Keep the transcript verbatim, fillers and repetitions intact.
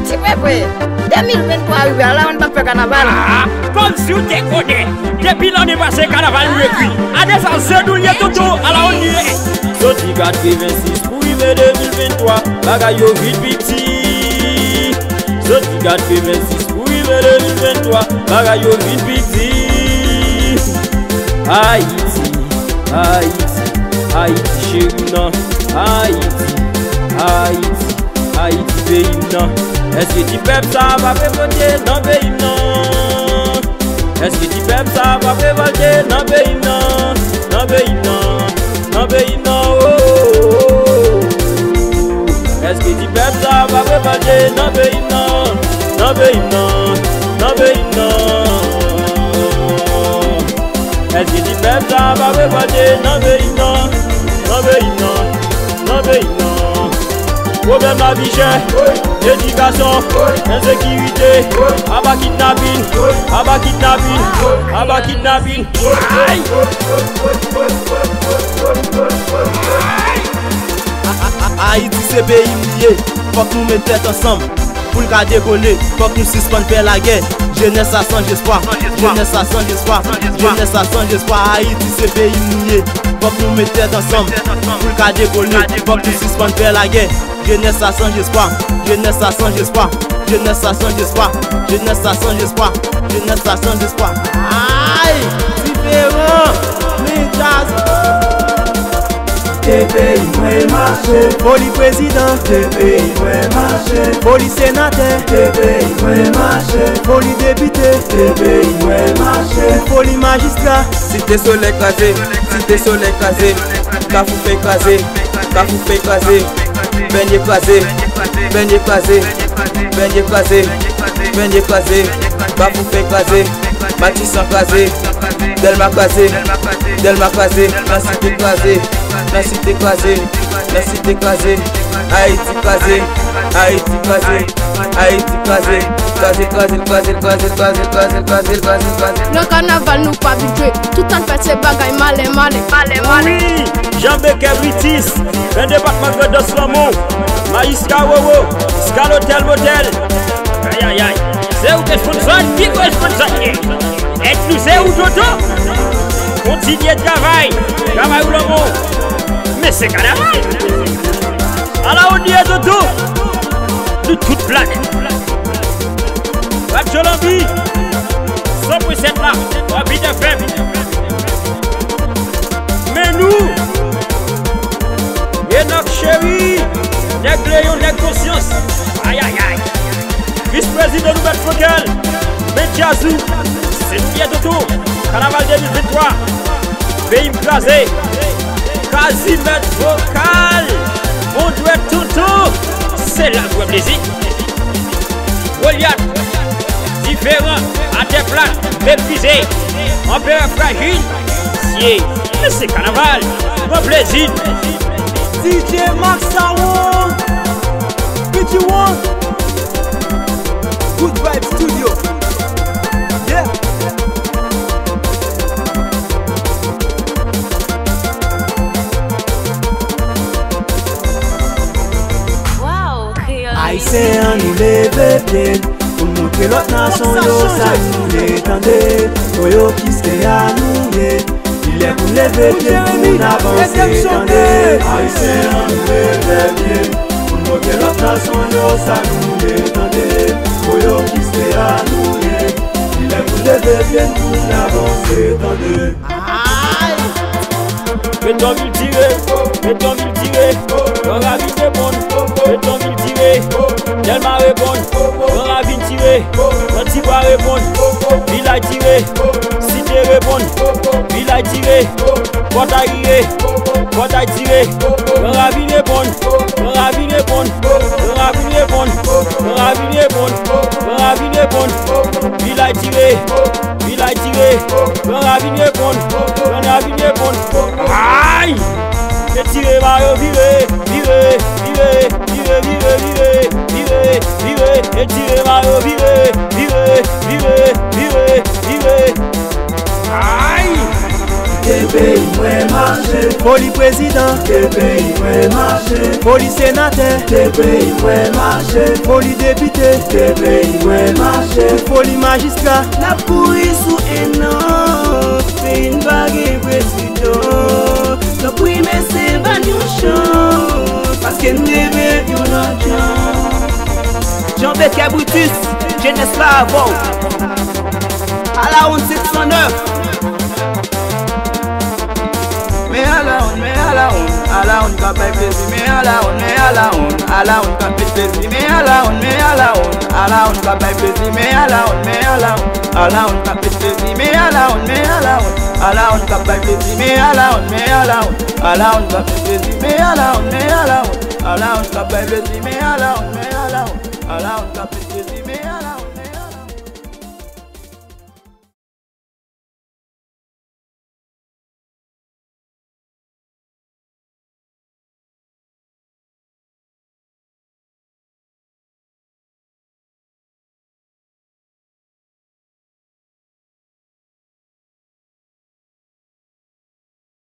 Ti Pepe, de mil venntwa rive a, Lawann p ap fè kanaval. Ah, kòmsi w te konnen. Depi lanne pase, kanaval nou ekri. Ane sa, se nou l ye, Toto, a Lawann li ye. Soti katrevensis pou rive de mil venntwa, bagay yo vin piti. Soti katrevensis pou rive de mil venntwa, bagay yo vin piti. Ayiti, Ayiti, Ayiti cheri m nan. Ayiti, Ayiti, Ayiti peyi m nan. Èske ti pèp sa a p ap revòlte nan peyi m nan? Èske ti pèp sa a p ap revòlte nan peyi m nan? Nan peyi m nan, nan peyi m nan, oh, oh, oh, oh. Èske ti pèp sa a p ap revòlte nan peyi m nan? Nan peyi m nan, nan peyi m nan. Èske ti pèp sa a p ap revòlte nan peyi m nan? Nan peyi m nan, nan peyi m nan. Pwoblèm lavi chè, edikasyon, ensekirite, aba kidnapin, aba kidnapin, aba kidnapin. Ay! A-, a-, a-, Ayiti se peyi m li ye, fòk nou met tèt ansanm pou l ka dekole, fòk nou sispann fè lagè. Jenès la san espwa, jenès la san espwa, jenès la san espwa. Ayiti se peyi m li ye, fòk nou met tèt ansanm pou l ka dekole, fòk nou sispann fè lagè. Jenès la san espwa, jenès la san espwa, jenès la san espwa, jenès la san espwa, jenès la san espwa. Ay! Diferan! Men djaz! Kite peyi mwen mache. Foli prezidan. Kite peyi mwen mache. Foli senatè. Kite peyi mwen mache. Foli depite. Kite peyi mwen mache. Foli majistra. Site Solèy kraze, Site Solèy kraze, Kafou Fèy kraze, Kafou Fèy kraze, Bènye kraze, Bènye kraze, Bènye kraze, Bènye kraze, Kafou Fèy kraze, Matisan kraze, Dèlma kraze, Dèlma kraze, nan Site kraze, nan Site kraze, nan Site kraze, Ayiti kraze, Ayiti kraze, Ayiti kraze, kraze, kraze, kraze, kraze, kraze, kraze, kraze, kraze, kraze. Nan kanaval nou pa vin jwe, tout sa n fè se bagay malè, malè, malè, malè. Wi, Jan Bekè Britis, nan depatman Grandans Lanmò, Mayiska Wowo, Skalotèl Motèl. Ayayay, se ou ki sponzò n, pi gwo sponzò n ye. Èd nou se ou, Toto. Kontinye travay, travay ou lanmò. Men se kanaval. Ala ou di Toto. Nou tout planèt. Radyo Lanbi, san pwen sèt la, Orbit F M. Men nou, Enòk Cheri, nèg Leyon, nèg konsyans. Ayayay. Vis prezidan nou mèt Frankel, men djaz ou, se nou ki ye Toto, kanaval de mil venntwa, peyi m kraze, Kazi mèt vokal, bon dwèt Toto, se la m wè plezi. Golyat, diferan, atè plat, meprize, anperè frajil, sye, men se kanaval, pran plezi. D J Max Sawon, Fiji One, Good Vibe Studio. Yeah. Wow, Kreyòl Ayisyen an, nou leve pye n pou n montre lòt nasyon yo sa nou ye, tande. Koyokis ke a nou ye. Li lè pou n leve pye n pou n avanse, tande. Ayisyen an, nou leve pye n pou n montre lòt nasyon yo sa nou ye, tande. Koyokis ke a nou ye. Li lè pou n leve pye n pou n avanse, tande. Ay! Petyonvil tire, Petyonvil tire, Gran Ravin reponn, Petyonvil tire, Dèlma reponn, Gran Ravin tire, Gran Tibwa reponn, Vilaj tire, Site reponn, Vilaj tire, Pòtay rive, Pòtay tire, Gran Ravin reponn, Gran Ravin reponn, Gran Ravin reponn, Gran Ravin reponn, Gran Ravin reponn, Vilaj tire, Vilaj tire, Gran Ravin reponn, Gran Ravin reponn. Ay! Etire mayo vire, vire, vire, vire, vire, vire, vire, vire, etire mayo vire, vire, vire, vire, vire. Ay! Kite Peyi mwen mache. Foli prezidan. Ke peyi mwen mache. Foli senatè. Ke peyi mwen mache. Foli depite. Ke peyi mwen mache. Foli majistra. N ap kouri sou en an. Peyi n pa gen prezidan. Tanpri mesye ban n yon chans. Paske n reve yon lòt jan. Jean Becker Brutus, jenès la avè w. Alawonn senk san nèf. Men alawonn, men alawonn, alawonn k ap bay plezi, men alawonn, men alawonn, alawonn k ap met plezi, men alawonn, men alawonn, alawonn k ap bay plezi, men alawonn, men alawonn, alawonn k ap met plezi, men alawonn, men alawonn, alawonn k ap bay plezi, men alawonn, men alawonn, alawonn k ap met plezi, men alawonn, men alawonn, alawonn k ap bay plezi, men alawonn, men